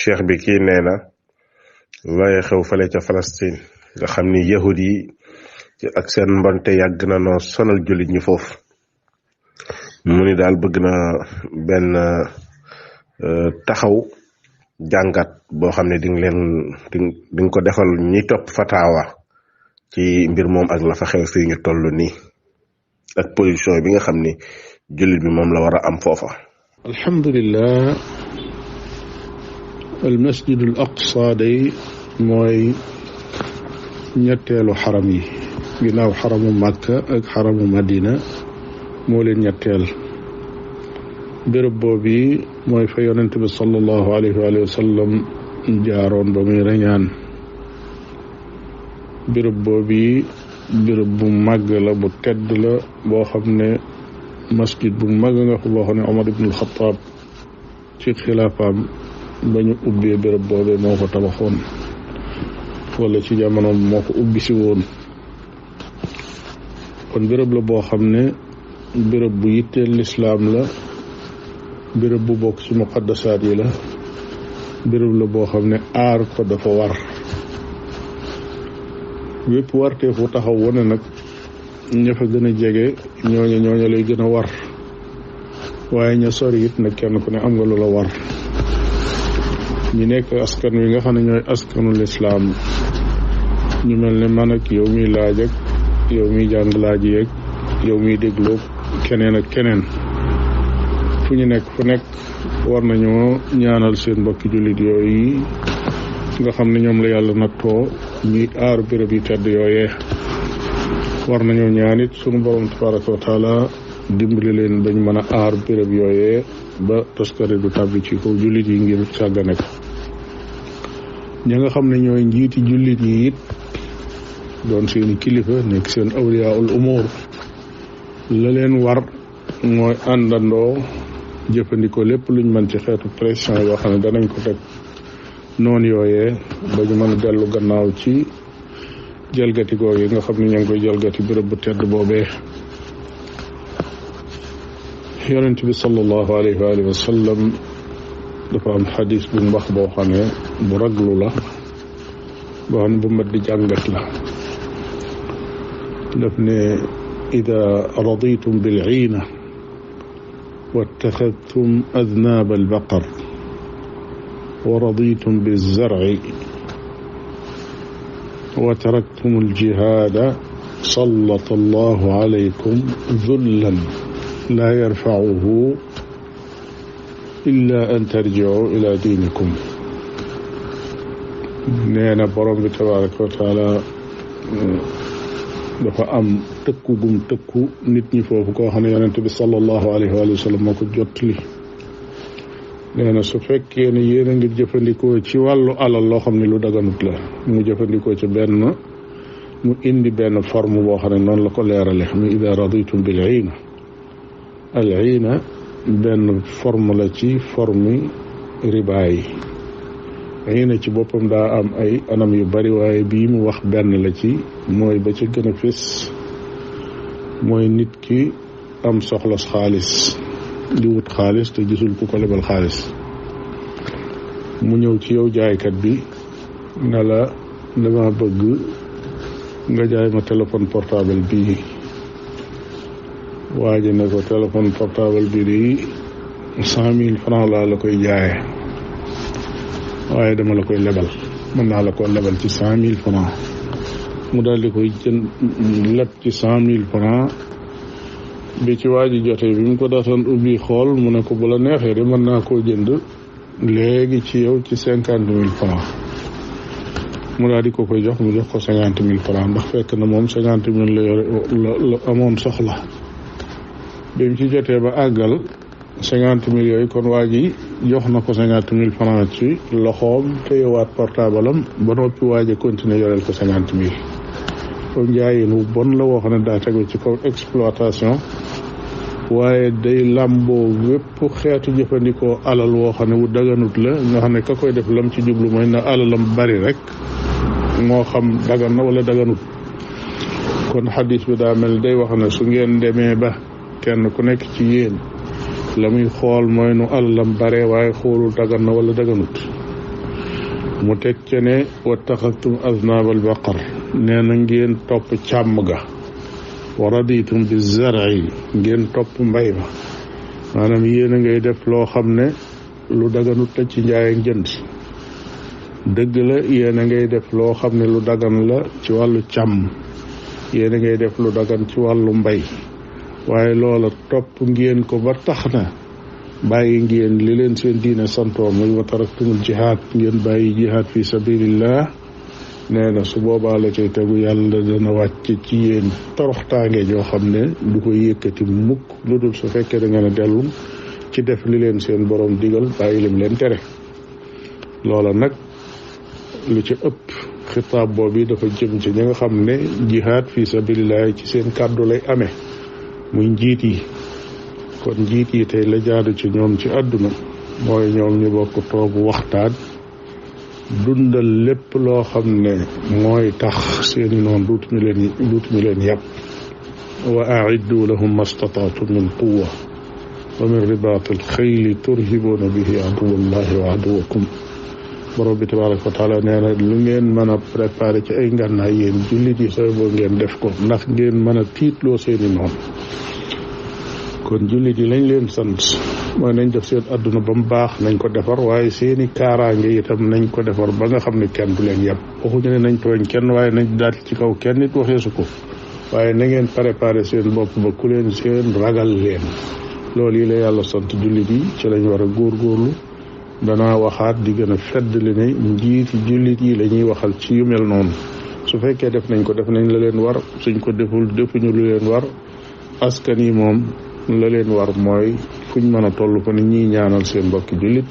cheikh bi kii nee na looy xew fale ca Palestine nga xam ni yahud yi ak seen mbonte yàgg na noo sonal jullit ñi foofu mu ni daal bëgg na benn taxaw jàngat boo xam ne di nga ko defal ñi topp fatawa ci mbir moom ak la fa xew fii ñu toll nii ak position bi nga xam ni jullit bi moom la war a am foofa. alhamdulillah al masjid al aqsa day mooy ñetteelu xaram yi ginnaaw xaramu Makka ak xaramu Madina moo leen ñetteel. béréb boobu mooy fa yonent bi sallallahu alayhi wa sallam jaaroon ba muy reñaan. béréb boobu béréb bu màgg la bu tedd la boo xam ne masjid bu màgg nga fa boo xam ne Omar ibn al-Khattab ci xilaafaam ba ñu ubbee béréb boobee moo ko tabaxoon wala ci jamonoom moo ko ubbi si woon. kon béréb la boo xam ne béréb bu yitteel lislaam la, béréb bu bokk ci muqaddasaat yi la, béréb la boo xam ne aar ko dafa war. wépp wartee fu taxaw wane nag ña fa gën a jege ñooña lay gën a war, waaye ña sori it nag kenn ku ne am nga lu la war. ñi nekk askan wi nga xam ne ñooy askanu lislaam ñu mel ne man ak yow miy laaj ak yow miy jàng laaj yeeg yow miy dégloo keneen ak keneen fu ñu nekk fu nekk war nañoo ñaanal seen mbokki jullit yooyu nga xam ne ñoom la yàlla nattoo ñuy aar béréb yu tedd yooyee. war nañoo ñaan it sunu borom tabaraka wa taala dimbali leen bañ mën a aar béréb yooyee ba toskare du tàbbi ci kaw jullit yi ngir sàggane ko. ña nga xam ne ñooy njiiti jullit yi it doon seeni kilifa nekk seen awliyaul umur la leen war mooy àndandoo jëfandikoo lépp luñ mën ci xeetu pression yoo xam ne danañ ko teg noonu yooyee ba ñu mën a dellu gannaaw ci jalgati googu yi nga xam ne ña ngi koy jalgati béréb bu tedd boobee. yonent bi sallallahu alayhi wa sallam dafa am xadis bu mbax boo xam ne bu raglu la boo xam ne bu mat di jàngat la. daf ne ida raditum bil iina wattaxadtum adnaab al baqar wa raditum bil zarci wa taraktum al jihaada sallata allahu alaykum zullan laa yarfacuhu illa an tarjicu ila diinikum. nee na borom bi tabaraka wa taala dafa am tëkku gum tëkku nit ñi foofu koo xam ne yonente bi sallallahu alayhi wa sallam moo ko jottali. nee na su fekkee ne yéen a ngi jëfandikoo ci wàllu alal loo xam ne lu daganut la mu jëfandikoo ci benn mu indi benn forme boo xam ne noonu la ko leerale mu ida raditum bil iina. al iina benn forme la ci forme riba yi. iina ci boppam daa am ay anam yu bari waaye bii mu wax benn la ci mooy ba ca gën a fés mooy nit ki am soxla xaalis di wut xaalis te gisul ku ko lebal xaalis mu ñëw ci yow jaaykat bi ne la dama bëgg nga jaay ma téléphone portable bii. waa ji ne ko téléphone portable bi di 100,000 francs laa la koy jaaye waaye dama la koy lebal, mën naa la ko lebal ci 100,000 francs. mu daal di koy jënd leb ci 100,000 francs bi ci waa ji jotee bi mu ko daataan ubbi xool mu ne ko bu la neexee de mën naa koo jënd léegi ci yow ci 50,000 francs. mu daal di ko koy jox mu jox ko 50,000 francs ndax fekk na moom 50,000 la yore la amoon soxla. bi mu ci jotee ba àggal 50,000 yooyu kon waa ji jox na ko 50,000 francs ci loxoom téyewaat portable am ba noppi waa ji continuer yoreel ko 50,000. comme njaayin wu bon la woo xam ne daa tegu ci kaw exploitation waaye day làmboo wépp xeetu jëfandikoo alal woo xam ne wu daganut la nga xam ne ka koy def lam ci jublu mooy na alalam bari rek moo xam dagan na wala daganut. kon xadis bi daa mel day wax ne su ngeen demee ba kenn ku nekk ci yéen la muy xool mooy nu alalam bare waaye xoolul dagan na wala daganut mu teg ca ne wattaxadtum aznaabal baqar nee na ngeen topp càmm ga wa raditum bi zar'i ngeen topp mbay ma maanaam yéen a ngay def loo xam ne lu daganut la ci njaay ak jënd dëgg la yéen a ngay def loo xam ne lu dagan la ci wàllu càmm yéen a ngay def lu dagan ci wàllu mbay waaye loola topp ngeen ko ba tax na bàyyi ngeen li leen seen diine santoo muy wa taraktumul jihaad ngeen bàyyi jihaad fi sabilillah nee na su boobaa la cay tegu yàlla dana wàcc ci yéen toroxtaange joo xam ne du ko yëkkati mukk lu dul su fekkee da ngeen a dellu ci def li leen seen borom digal bàyyi lim leen tere loola nag lu ci ëpp xitaab boobu dafa jëm ci ñi nga xam ne jihaad fi sabilillah ci seen kàddu lay amee muy njiit yi kon njiit yi tey la jaadu ci ñoom ci àdduna mooy ñoom ñu bokk toog waxtaan dundal lépp loo xam ne mooy tax seeni noon duutuñu leen yàpp wa a'iddu lahum mastata'tum min quwwa wa min ribaatil xayli turhibuuna bihi aduwwallahi wa aduwwakum borom bi tabaraka wa taala nee na lu ngeen mën a préparé ci ay ngànnaay yéen jullit yi sooy boo ngeen def ko ndax ngeen mën a tiitloo seeni noon kon jullit yi lañ leen sant mooy nañ def seen adduna ba mu baax nañ ko defar waaye seeni kaaraange itam nañ ko defar ba nga xam ne kenn du leen yàpp waxuñu ne nañ tooñ kenn waaye nañ daal ci kaw kenn nit waxeesu ko waaye na ngeen préparé seen bopp ba ku leen seen ragal leen loolu yi la yàlla sant jullit yi ci lañ war a góorgóorlu danaa waxaat di gën a feddali ne njiiti jullit yi la ñuy waxal ci yu mel noonu su fekkee def nañ ko def nañ la leen war suñ ko defuñu lu leen war askan yi moom la leen war mooy fuñ mën a toll fa ni ñiy ñaanal seen mbokki jullit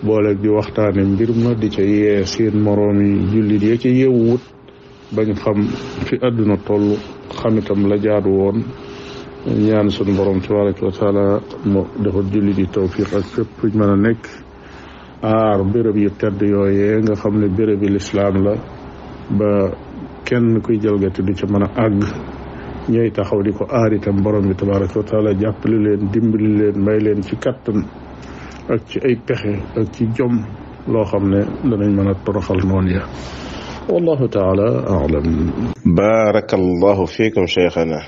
boole di waxtaane mbir ma di ca yee seen moroomi jullit ya ca yeewuwut bañ xam fi àdduna toll xam itam la jaadu woon ñaan suñu borom tabaraka wa taala mu defal jullit yi tawfiq ak fépp fuñ mën a nekk aar béréb yu tedd yooyee nga xam ne béréb yi lislaam la ba kenn kuy jalgati du ca mën a àgg ñooy taxaw di ko aar itam borom bi tabaraka wa taala jàppale leen dimbali leen may leen ci kattan ak ci ay pexe ak ci jom loo xam ne danañ mën a toroxal noonu ya wallahu taala a'lam. barakallahu fiikum cheikhana